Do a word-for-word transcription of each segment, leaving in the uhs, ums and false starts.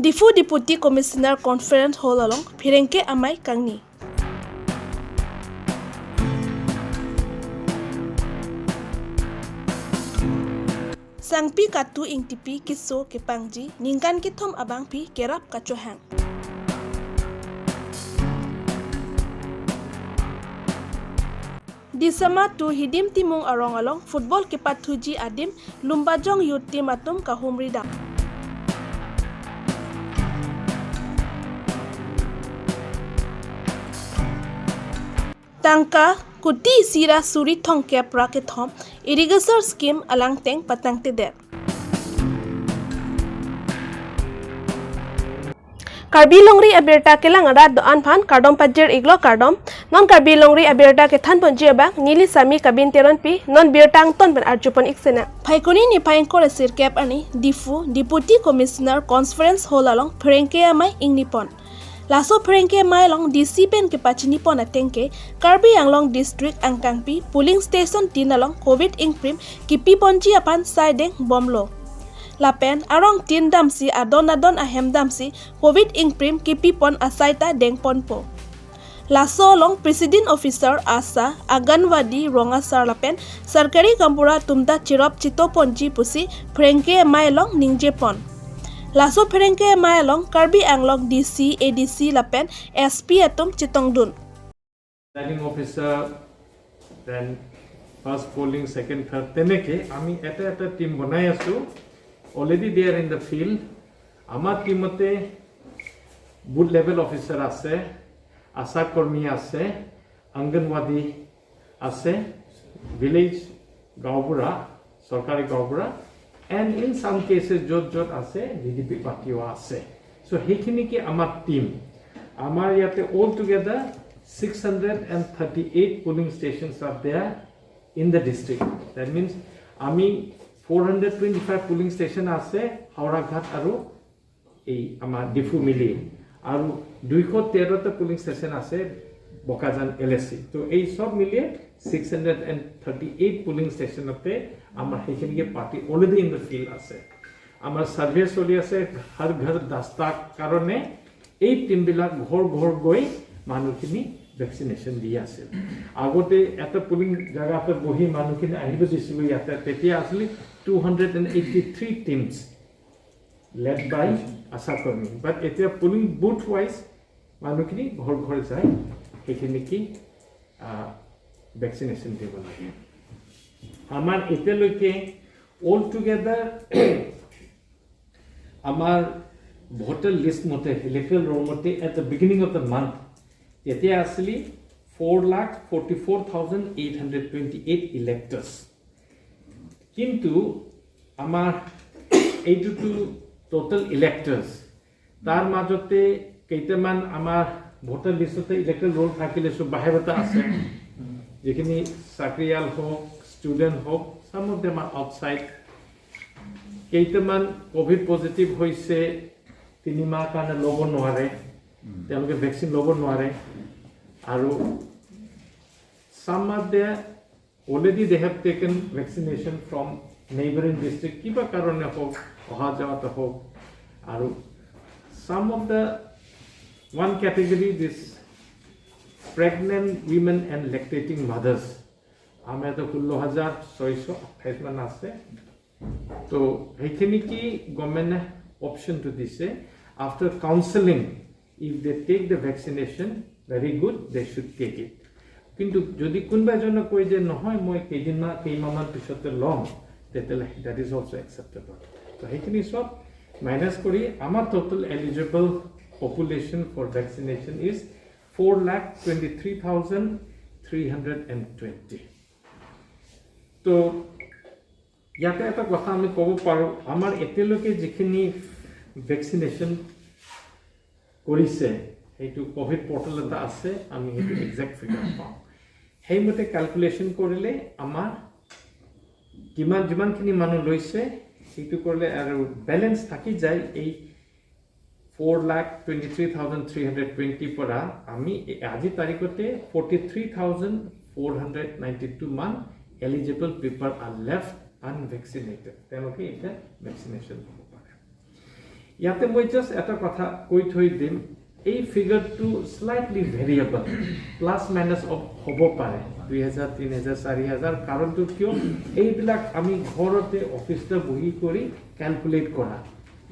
Diphu Deputy Commissioner Conference Hall along pherangke amei kangni. Sangpi Katu Ingtipi keso kepangji ningkan kethom abangpi kerap kachohang. Disama two Hidim Timung arong along football kepathuji adim Lumbajong youth team atum kahumri dam. Tangka kuti isi ra suri thomkep ra kethom irrigation scheme alangteng patangtedet. Karbi Longri abirta kelang arat do-an aphan kardom pajir iklo, kardom. Non Karbi Longri abirta kethanponji abang neli Sami Kabin Teronpi, non birta angton pen arjupon ik sena. Phaikuni niphai ingkoi ra sirkep arni Diphu Deputy Commissioner Conference Hall along pherangke amei ingnipon. Laso pherangke amei along D C pen kepachinipon ateng ke Karbi Anglong District angkangpi polling station tin along covid ingprim kipiponji aphan sai dengbomlo. Lapen arong tin damsi adon adon ahem damsi covid ingprim kipipon asai ta dengponpo. Laso along presiding officer, ASHA, Anganwadi, rong asar lapen sarkari gaonbura atum ta chirop chitoponji pusi pherangke amei along ningjepon. Laso pherangke amei along Karbi Anglong D C, A D C lapen S P atum chetongdun. Planning officer, then first polling, second, third, তেনেকে আমি এটা এটা টিম বনাই আছো। Already they are in the field. আমাৰ টিমতে booth level officer আছে, আশা কৰ্মী আছে, অংগনৱাদী আছে, ভিলেজ গাঁওবুঢ়া, চৰকাৰী গাঁওবুঢ়া, and in some cases য'ত য'ত আছে ভি ডি পি পাৰ্টিও আছে। চ' সেইখিনিকে আমাৰ টিম। আমাৰ ইয়াতে all together six hundred and thirty eight polling stations are there in the district. That means আমি four hundred twenty five polling station আছে হাওৰাঘাট আৰু এই আমাৰ ডিফু মিলি, আৰু দুইশ তেৰটা polling station আছে বোকাজান এল এ চি। তো এই সব মিলিয়ে six hundred and thirty eight polling stationতে আমাৰ সেইখিনিকে party already in the field আছে। আমাৰ চাৰ্ভে চলি আছে, হৰ ঘৰ দস্তাক কাৰণে এই টিমবিলাক ঘৰ ঘৰ গৈ মানুহখিনি ভেকচিনেশ্যন দি আছিল। আগতে এটা পলিং জেগাতে বহি মানুহখিনি আহিব দিছিলোঁ ইয়াতে, তেতিয়া আছিলে two hundred and eighty three teams led by আশা কৰ্মী। বাট এতিয়া পলিং বুথ ৱাইজ মানুহখিনি ঘৰ ঘৰ যাই সেইখিনিকে ভেকচিনেশ্যন দিব লাগে। আমাৰ এতিয়ালৈকে অল টুগেডাৰ আমাৰ ভোটাৰ লিষ্ট মতে, ইলেক্টৰেল ৰোল মতে at the beginning of the month তেতিয়া আছিলে four lakh forty four thousand eight hundred twenty eight electors। কিন্তু আমাৰ এইটোতো টোটেল ইলেক্টৰ্ছ, তাৰ মাজতে কেইটামান আমাৰ ভোটাৰ লিষ্টতে ইলেক্টৰেল ৰোল থাকিলে চব বাহিৰতে আছে, যিখিনি চাকৰিয়াল হওক, ষ্টুডেণ্ট হওক, some of them are outside। কেইটামান কভিড পজিটিভ হৈছে, তিনিমাহ কাৰণে ল'ব নোৱাৰে, তেওঁলোকে ভেকচিন ল'ব নোৱাৰে। আৰু some of the already they have taken vaccination from neighboring district, কিবা কাৰণে হওক, অহা যোৱাতে হওক। আৰু some of the one category, this pregnant women and lactating mothers, আমাৰ ইয়াতে ষোল্ল হাজাৰ ছয়শ আঠাইছ মান আছে। তো সেইখিনি কি গভৰ্ণমেণ্টে অপশ্যনটো দিছে, after counselling, if they take the vaccination, very good, they should take it। কিন্তু যদি কোনোবা এজনে কয় যে নহয়, মই কেইদিনমান, কেইমাহমান পিছতে ল'ম, তেতিয়াহ'লে that is also acceptable। তো সেইখিনি চব মাইনাছ কৰি আমাৰ total eligible population for vaccination is four lakh twenty three thousand three hundred and twenty। তো ইয়াতে এটা কথা আমি ক'ব পাৰোঁ, আমাৰ এতিয়ালৈকে যিখিনি ভেকচিনেশ্যন কৰিছে, সেইটো কভিড পৰ্টেল এটা আছে, আমি সেইটো একজেক্ট ফিগাৰ পাওঁ। সেইমতে কেলকুলেশ্যন কৰিলে আমাৰ কিমান, যিমানখিনি মানুহ লৈছে, সেইটো কৰিলে আৰু বেলেঞ্চ থাকি যায় এই four lakh twenty three thousand three hundred twenty পৰা আমি এ-, আজি তাৰিখতে forty three thousand four hundred ninety two মান eligible people are left unvaccinated। তেওঁলোকে এতিয়া ভেকচিনেশ্যন ল'ব পাৰে। ইয়াতে মই জাষ্ট এটা কথা কৈ থৈ দিম, এই ফিগাৰটো slightly variable, plus minus of হ'ব পাৰে দুই হাজাৰ, তিনি হাজাৰ, চাৰি হাজাৰ। কাৰণটো কিয়? এইবিলাক আমি ঘৰতে অফিচতে বহি কৰি কেলকুলেট কৰা,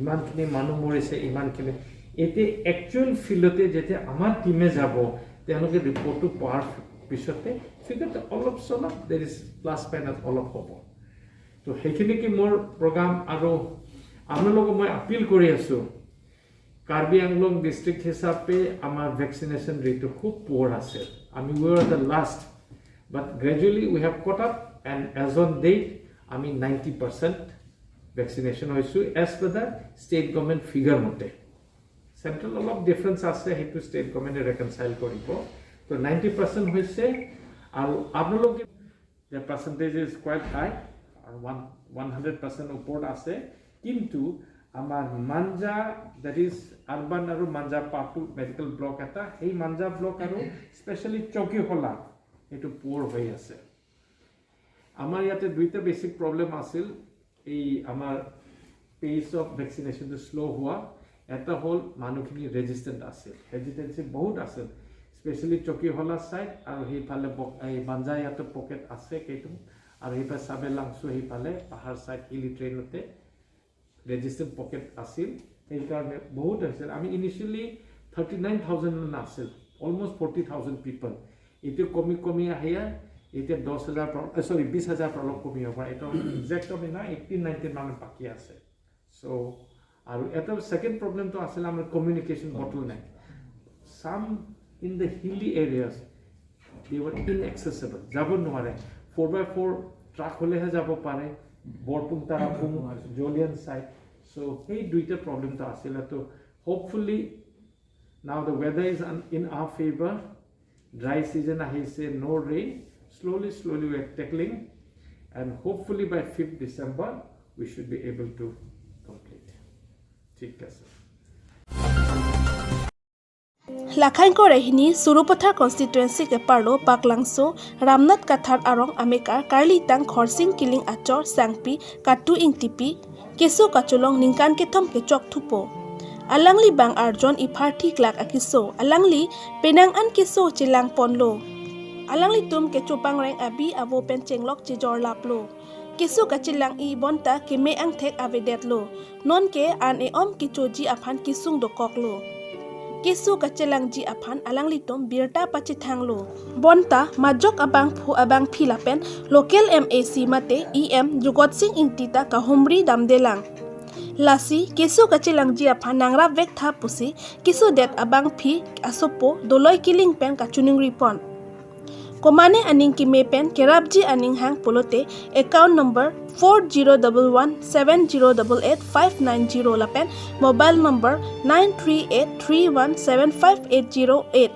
ইমানখিনি মানুহ মৰিছে, ইমানখিনি। এতিয়া একচুৱেল ফিল্ডতে যেতিয়া আমাৰ টিমে যাব, তেওঁলোকে ৰিপৰ্টটো পোৱাৰ পিছতে ফিগাৰটো অলপ চলপ, দেৰ ইজ প্লাছ মাইনাছ অলপ হ'ব। তো সেইখিনিকে মোৰ প্ৰগ্ৰাম। আৰু আপোনালোকক মই আপিল কৰি আছো, কাৰ্বি আংলং ডিষ্ট্ৰিক্ট হিচাপে আমাৰ ভেকচিনেশ্যন ৰেটটো খুব পুৱাৰ আছে। আমি, we were the last, but gradually we have caught up, and as on date আমি নাইণ্টি পাৰ্চেণ্ট ভেকচিনেশ্যন হৈছোঁ, as per the state government figure মতে। চেণ্ট্ৰেল অলপ ডিফাৰেঞ্চ আছে, সেইটো ষ্টেট গভৰ্ণমেণ্টে ৰিকনচাইল কৰিব। তো নাইণ্টি পাৰ্চেণ্ট হৈছে। আৰু আপোনালোকে, the percentage is quite high, আৰু ওৱান ওৱান হাণ্ড্ৰেড পাৰ্চেণ্ট ওপৰত আছে। কিন্তু আমাৰ মাঞ্জা, দেট ইজ আৰবান আৰু মাঞ্জা পাৰ্টটো মেডিকেল ব্লক এটা, সেই মাঞ্জা ব্লক আৰু স্পেচিয়েলি চকীহোলা, এইটো পুৱাৰ হৈ আছে। আমাৰ ইয়াতে দুইটা বেচিক প্ৰব্লেম আছিল। এই আমাৰ পেচ অফ ভেকচিনেশ্যনটো শ্ল' হোৱা, এটা হ'ল মানুহখিনি ৰেজিষ্টেণ্ট আছিল, হেজিটেঞ্চি বহুত আছিল। স্পেচিয়েলি চকীহোলা ছাইড আৰু সেইফালে ব- এই মাঞ্জা ইয়াতে পকেট আছে কেইটামান, আৰু সেইফালে চাবে লাংচু, সেইফালে পাহাৰ ছাইড হিলি ট্ৰেইনতে ৰেজিষ্টেণ্ট পকেট আছিল, সেইকাৰণে বহুত আছিল। আমি ইনিচিয়েলি থাৰ্টি নাইন থাউজেণ্ড মান আছিল, অলমষ্ট ফৰ্টি থাউজেণ্ড পিপল। এতিয়া কমি কমি আহি এতিয়া দহ হাজাৰ পৰা, চৰি, বিছ হাজাৰ পৰা অলপ কমি হ'ব পাৰে। এইটো একজেক্ট আমি নাই, এইটিন নাইনটিন মান বাকী আছে। চ' আৰু এটা ছেকেণ্ড প্ৰব্লেমটো আছিল আমাৰ communication bottle neck. Some in the hilly areas, they were inaccessible, যাব নোৱাৰে। ফ'ৰ বাই ফ'ৰ ট্ৰাক হ'লেহে যাব পাৰে, বৰপুং, তাৰাপুং, জলিয়ান ছাইড। চ' সেই দুইটা প্ৰব্লেমটো আছিলে। তো hopefully now the weather is in our favor, dry season আহিছে, no rain, slowly slowly we are tackling, and hopefully by fifth December we should be able to complete. ঠিক আছে। Lakhang Korehini, Sarupathar constituency keparlo Baklangso, Ramnath Kathar arong amekar karlitang Khorsing Killing achor sangpi Katu Ingtipi keso kachelong ningkan kethom kechok thupo. Alangli bang arjon ipharthi klak akeso, alangli penang an keso chelangponlo. Alanglitum kecho pangreng abi avo pen chenglok chejorlaplo. Keso kachelang-i bonta keme angthek avedetlo. Nonke an e-om kechoji aphan kesung dokoklo. Keso kachelangji aphan alanglitum birta pachethanglo. Bonta majok abangphu abangphi lapen local M A C mate E M Jugot Sing Ingti ta kahumri damdelang. Lasi keso kachelangji aphan nangrap vektha pusi kesodet abangphi asopo Doloi Killing pen kachiningripon. Komane aning keme pen kerapji aning hang pulote account number four zero double one seven zero double eight five nine zero lapen mobile number nine three eight three one seven five eight zero eight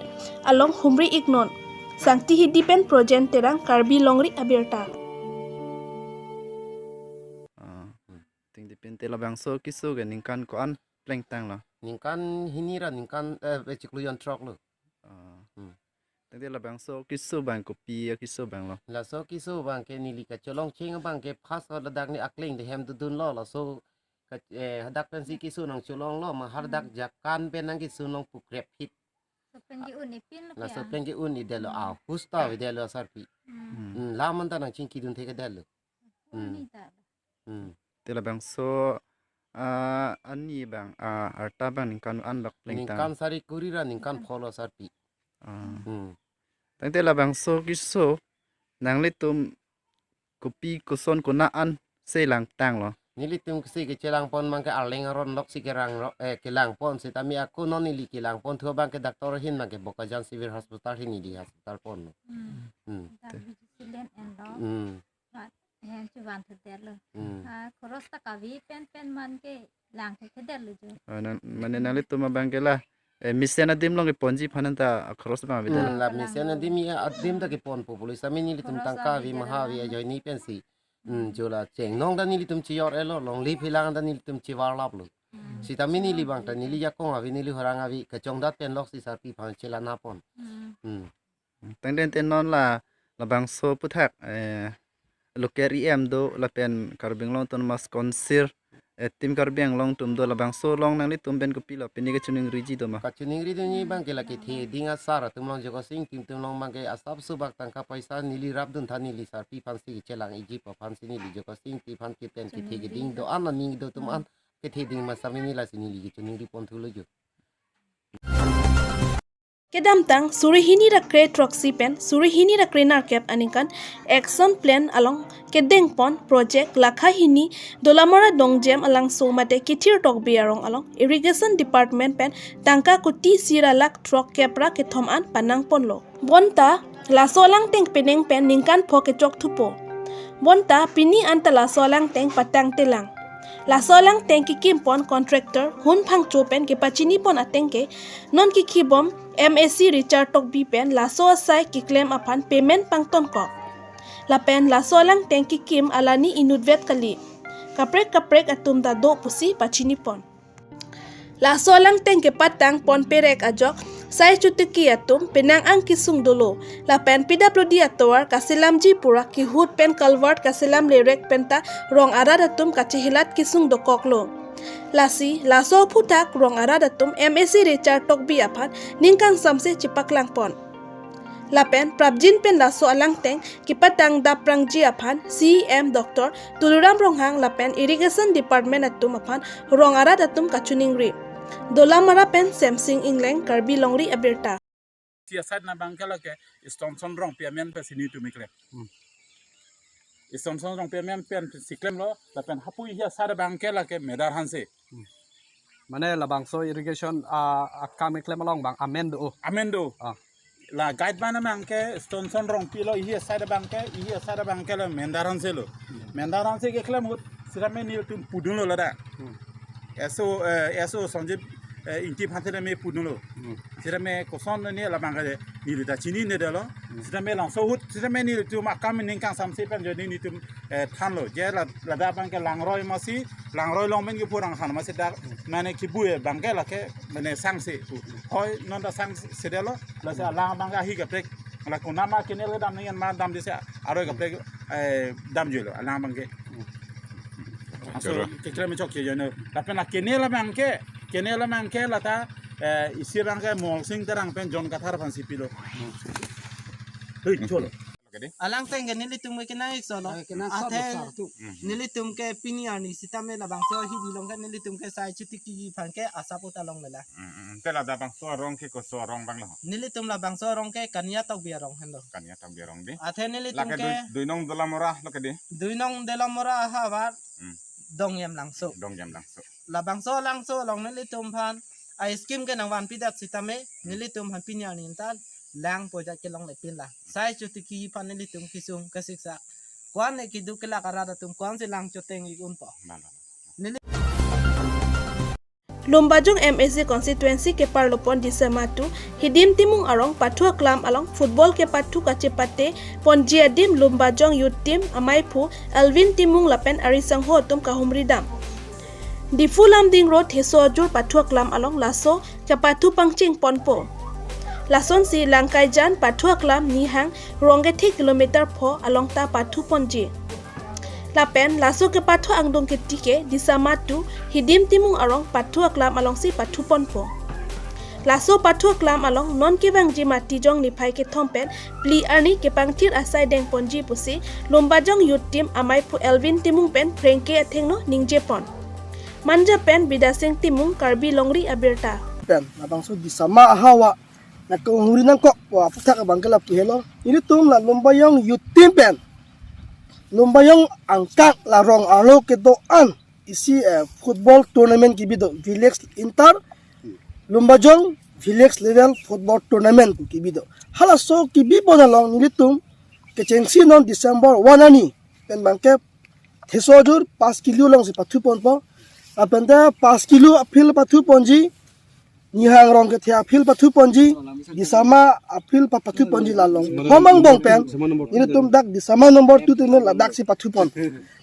along humri iknon. Sangti Hidi pen Projen Terang, Karbi Longri Abirta. Ah, tingdi pin te labangso keso ke ningkan ko-an plengtanglo? Ningkan hini ra ningkan, eh, chiklo jon throklo. Ah. Hmm. Tangte labangso keso abang kopi akeso abanglo? Laso keso abang ke neli kachelong cheng abang ke first ladak ne akling de hem dudunlo, laso ka, eh, hadak pensi keso nangchelonglo, ma hadak jakan pen nangkeso nangpukrep hit. Laso pen ke-un ipin lo ke, laso ah, pen ke-un idetlo, ah, husta idetlo asarpi. Hmm. Hmm, lam anta nangchingkidun thekdetlo. Hmm. Uni ta. Hmm. Te labangso, ah, ani abang, ah, arta abang ningkan an lok plengtang? Ningkan sari kuri ra ningkan pholo asarpi. Ah. Hmm. Tangte labangso keso nanglitum kopi koson kona an selangtanglo? Nelitum si kechelangpon abang ke Arleng aron lok si kerang ro, eh, kelangpon, sitame ako non neli kelangpon thu abang ke doctor ahin abang ke Bokajan Civil Hospital ahin neli hospital pon. Hmm. Hmm. Dak biji silen en lo. Hmm. Vat, eh, chuvan thudetlo. Hmm. Ah, khoros ta kave pen pen man ke lang thekthedetlo jo. Ah, nang, mane nanglitum abang ke la, eh, mesen adim along keponji aphan anta, ah, khoros abang avedetlo. Hmm, la mesen adim ya adim ta keponpo pulo, sitame nelitum tangka ave maha ave ajoine pensi. Hmm, jo la chengnong ta nelitum chejor-etlo, longle phelang ta nelitum chevarlaplo. Hmm. Sitame neli abang ta neli jakong ave, neli horang ave, kachongdat pen lok si sarpi aphan chelanapon. Hmm. Hmm. Tangte non la labangso aphuthak, eh, local E M do lapen Karbi Anglong Autonomous Council eh, Team Karbi Anglong atum do, labangso along nanglitum pen kopilo, pini kachiningriji do ma? Kachiningri dunji abangke la kethe ding asar atum along, Jokosing Ingti atum along abangke asapso bak tangka paisa neli rapdun tha, neli sarpi aphansi kechelangji pu aphansi neli Jokosing Ingti aphan ke pen kethe keding do-an aning do atum an kethe ding masam neli lasi neli kachiningri ponthulo jo. Kedamtang suri hini ra kre throksi pen suri hini ra kre nerkep aningkan action plan along kedengpon project lakha hini Dolamara Dongjem alangso mate Kithir Tokbi arong along Irrigation Department pen tangka kuti isi ra lakh throkkep ra kethom an panangponlo. Bonta laso alangteng penang pen ningkan pho kechok thupo. Bonta pini anta laso alangteng patangtelang. Laso alangteng kekimpon contractor Hun Phangcho pen kepachinipon ateng ke, non kekhibom M A C Richard Tokbi pen laso asai keklem aphan payment pangtonkok. Lapen laso alangteng kekim alani inutvet kali. Kaprek kaprek atum ta do pusi pachinipon. Laso alangteng kepatangpon perek ajok sai chotiki atum penang angkisung dolo. Lapen P W D atovar kaselamji pura kehut pen culvert kaselam lerek penta rong arat atum kachehilat kisung dokoklo. Lasi laso aphuthak rong arat atum M A C Richard Tokbi aphan ning kangsamse chepaklangpon. Lapen prapjin pen laso alangteng kepatang daprangji aphan C E M Doctor Tuliram Ronghang lapen Irrigation Department atum aphan rong arat atum kachiningri. Dolamara pen Semsing Engleng, Karbi Longri Abirta. Isi aside na abangke lake Stonson Rongpi amen pen si nelitum keklem. Hmm. Stonson Rongpi amen pen si klemlo, lapen hapu isi aside abangke lake Medar Hanse. Hmm. Mane labangso irrigation, ah, akam keklem along abang amen do. Amen do. Ah. La guide abang abangke Stonson Rongpi lo, isi aside abangke, isi aside abangke lo Medar Hanse lo. Hmm. Medar Hanse keklem ahut sitame nelitum pudunlo ladak. Hmm. S O, eh, S O Sanjib, eh, Ingti aphan sitame pudunlo. Hmm. Sitame koson ne labangke neli ta chininedetlo. Hmm. Sitame langso ahut sitame nelitum akam ning kangsamse pen jodi nelitum, eh, thanlo. Je la, ladak abangke langroi masi, langroi along pen kepu rang han masi dak, mane kebu abangke lake, mane sangse pu. Hoi non ta sangsedetlo, lasi alang abangke ahi kaprek, la konat ma kenel kedam nangji ma damde si aroi kaprek, eh, damjilo, alang abangke. Aso, choro. Keklem chok ke jono. Lapen la kenel abangke, kenel abangke lata, eh, isi abangke Molsing Terang pen John Kathar aphan si pilo. Hei, cholo. Alangteng ke nelitum ke kenang ik solo. Eh, kenang solo. Athe sar tu. Hmm. Nelitum ke pini arni sitame labangso hidi along ke nelitum ke sai chotiki aphan ke asap uta longlelang. Hmm, hmm. Te labangso arong ke koso arong abang lo? Nelitum labangso arong ke Kania Tokbi arong henlo. Kania Tokbi arong di. Athe nelitum lake ke dui, dui nong Dolamara lo ke di. Dui nong Dolamara ahavar. Hmm. Dongjem Langso. Dongjem Langso. Labangso Langso along nelitum aphan a scheme ke nangvanpidet sitame, hmm, nelitum aphan pini arni ta langpo ajat ke longlepinlang. Sai chotiki aphan nelitum kesung kesiksak. Ko-an ne keduk kelak arat atum ko-ansi lang choteng ik unpo. Nana. Neli- Lumbajong M A C constituency keparlopon Disama two Hidim Timung arong pathu aklam along football kepathu kachepate ponji adim Lumbajong Youth Team amaiphu Alvin Timung lapen arisangho atum kahumridam. Diphu Lumding Road Theso Ajur pathu aklam along laso kepathu pangcheng ponpo. Lasonsi Langkaijan pathu aklam Nihang rong kethe kilometer pho along ta pathu ponji. Lapen laso kepathu angdung ketike Disama two Hidim Timung arong pathu aklam alongsi pathu ponpo. Laso pathu aklam along non kevangji Matijong niphai kethom pen phli arni kepangthir asai dengponji pusi Lumbajong Youth Team amaiphu Alvin Timung pen phrengke athengno ningjepon. Manja pen Bidasing Timung, Karbi Longri Abirta. Pen labangso Disama ahavar na kongri nangkok wa aphuthak abangke lapu helo. Nelitum la Lumbajong Youth Team pen Lumbajong angkang la rong arlo kedo-an isi, eh, football tournament kebi do, village inter Lumbajong village level football tournament kebi do. Halaso kebipon along nelitum kechengsi non December one arni pen abangke Theso Ajur pas kilo alongsi pathu ponpo. Lapen ta pas kilo afield pathu ponji, Nihang rong kethe afield pathu ponji, Disama afield pa pathu ponji la along. Homang bong pen, nelitum dak Disama number two atum ladak si pathu pon.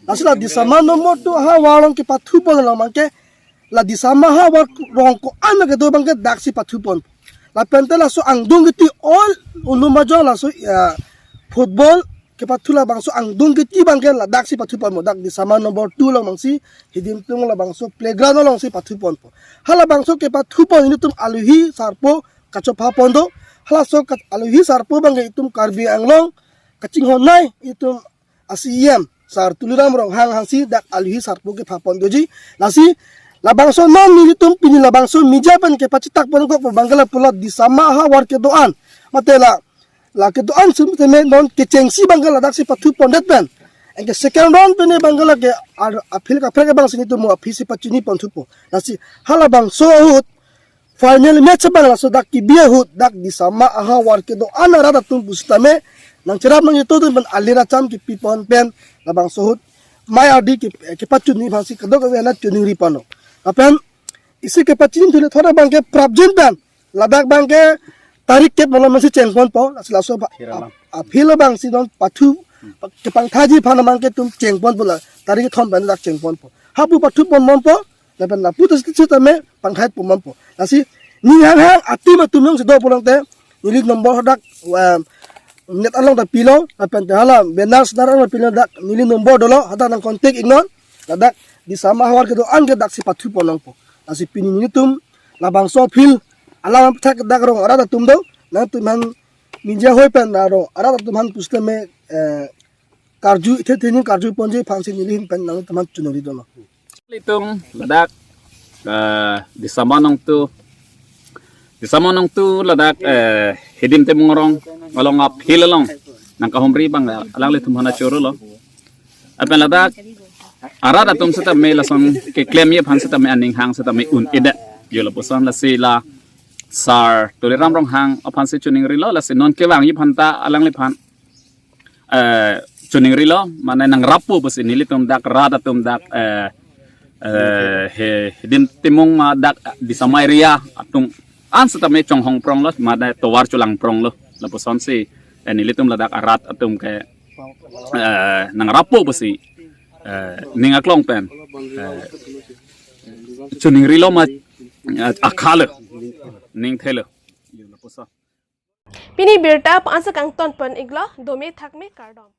Lasi la Disama number two ahavar along kepathu pon along abangke, la Disama ahavar rong ko-an kedo abangke dak si pathu pon. Lapen ta laso angdung keti all Lumbajong laso, ya, football kepathu labangso angdung kiti abangke ladaksi pathuponpo, dak Disama number two along abangsi, Hidim Timung labangso playground alongsi pathuponpo. Halabangso kepathupon ilitum alohi sarpo kachophapon do. Halaso kat-, alohi sarpo abangke itum Karbi Anglong kachinghon nai itum a-C E M Sar Tuliram Ronghang hangsi dak alohi sarpo kephapon doji. Lasi labangso non nelitum pini labangso media pen kepachitakponkokpo abangke lapulo Disama ahavar kedo-an, mate la, la kedo-an sum teme non kechengsi abangke ladaksi pathupondet pen, anke second round pen abangke lake ar-, a-field kaprek abangsi nelitum mo a-field si pachiniponthupo. Lasi halabangso ahut final match abang laso dak kebi ahut dak Disama ahavar kedo-an arat atum pusitame nangcherap nangchethot atum pen alir acham kepipon pen labangso ahut mei ardi ke, kepachini aphansi kadokave anat choningri ponlo. Lapen isi kepachini thule thora abangke prapjin pen ladak abangke tarik kep malom si chengponpo, lasi laso ba-, Aphil alam. A-, a-field abangsi non pathu kepangthaiji aphan abangke itum chengponpo, la tarik kethom pen dak chengponpo. Hapu pathupon bompo, lapen lapu ta sitame pangthaipo bompo. Lasi ning hanghang atim atum jongsi do pulote neli number hadak, eh, net along ta pilo, lapen te hala banner snar along pilo, dak neli number dolo, hadak nang contact iknon, ladak Disama ahavar kedo-an ke daksi pathupon longpo. Lasi pini nelitum labangso field alam aphuthak dak rong arat atum do, nangtumphan media hoi pen aro arat atum aphan pusitame, eh, karju ithe thening karjuponji aphansi neli ahin pen nangtumphan choningri dolo. Ilitum ladak, eh, Disama nong tu, Disama nong tu ladak, eh, Hidim Timung arong along a-field along nangkahumri abang alanglitum aphan chorolo. Lapen ladak arat atum sitame lason keklemji aphan sitame aning hang sitame un-edet. Jo lapuson lasi la Sar Tuliram Ronghang aphansi choningrilo, lasi non kevangji aphan ta alangliphan, eh, choningrilo, mane nangrappo pusi nelitum dak rat atum dak, eh, eh, he, Hidim Timung ma dak Disama area atum an sitame chonghong pronglo, mane tovar cholang pronglo. Lapusonsi, eh, nelitum ladak arat atum ke, eh, nangrappo pusi, eh, ning aklong pen, eh, choningrilo ma, eh, akhalo, ning thelo. Lapuson. Pini birta pu ansi kangtonpon iklo, dome thakme kardom.